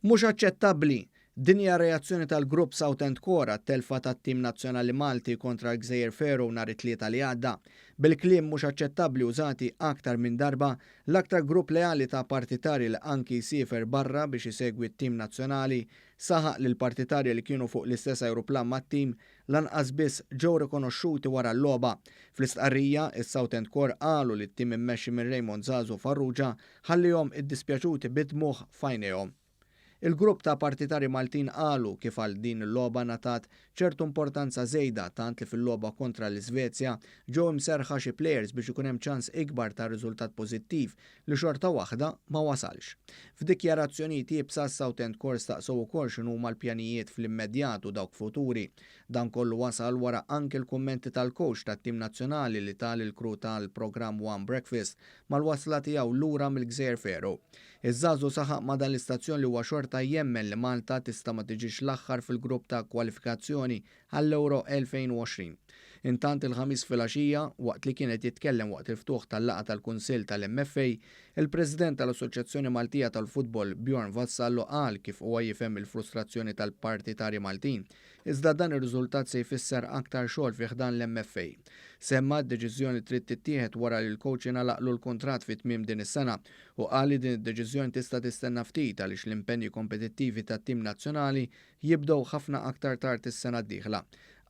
Mhux aċċettabbli! Din hija r-reazzjoni tal-grupp South End Core għat-telfa tat-tim nazzjonali Malti kontra l-Gżejjer Faroe nhar it-Tlieta li għadda. Bil-kliem mhux aċċettabbli użati aktar minn darba, l-aktar grupp leali ta' partitarji li anki jsiefer barra biex isegwi t-tim nazzjonali saħaq li l-partitarji li kienu fuq l-istess ajruplan mat-tim lanqas biss ġew rikonoxxuti wara l-logħba. Fl-istqarrija, is-South End Core qalu li t-tim immexxi minn Raymond Zazu Farrugia ħallihom iddispjaċuti bid-dmugħ f'għajnejhom. Il-grupp ta' partitarji Maltin qalu kif għal din il-logħba ngħatat ċertu importanza żejda tant li fil-logħba kontra l-Iżvezja ġew imserrħa xi plejers biex ikun hemm ċans ikbar ta' riżultat pożittiv li xorta waħda ma wasalx. F'dikjarazzjonijiet iebsa s-Southend Core staqsew ukoll x'inhuma l-pjanijiet fl-immedjat u dawk futuri. Dan kollu wasal wara anki l-kummenti tal-kowċ tat-tim nazzjonali li ta lill-crew tal-programm One Breakfast mal-wasla tiegħu lura mill-Gżejjer Faroe. Iż-żagħżugħ saħaq ma' dan l-istazzjon li huwa xorta jemmen li Malta tista' ma tiġix l-aħħar fil-grupp ta' kwalifikazzjoni għall-Euro 2020. Intant il-Ħamis filgħaxija, waqt li kien qed jitkellem waqt il-ftuħ tal-laqgħa tal-Kunsill tal-MFA, il-President tal-Assoċjazzjoni Maltija tal-Futbol Bjorn Vassallo qal kif huwa jifhem il-frustrazzjoni tal-partitarji Maltin, iżda dan ir-riżultat se jfisser aktar xogħol fi ħdan l-MFA. Semma d-deċiżjoni li trid tittieħed wara li l-kowċ ingħalaqlu l-kuntratt fi tmiem din is-sena u qal li din id-deċiżjoni tista' tistenna ftit għaliex l-impenji kompetittivi tat-tim nazzjonali jibdew ħafna aktar tard is-sena d-dieħla.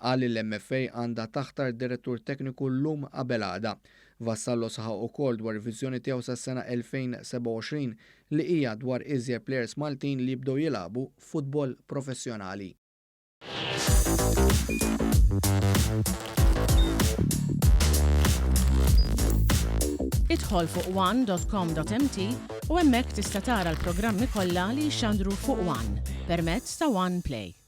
Qal li l-MFA għandha taħtar direttur tekniku llum qabel għada. Vassallo saħaq ukoll dwar il-viżjoni tiegħu sas-sena 2027 li hija dwar iżjed plejers Maltin li jibdew jilagħbu futbol professjonali. Idħol fuq one.com.mt u hemmhekk tista' tara l-programmi kollha li jixxandru fuq One permezz ta' One Play.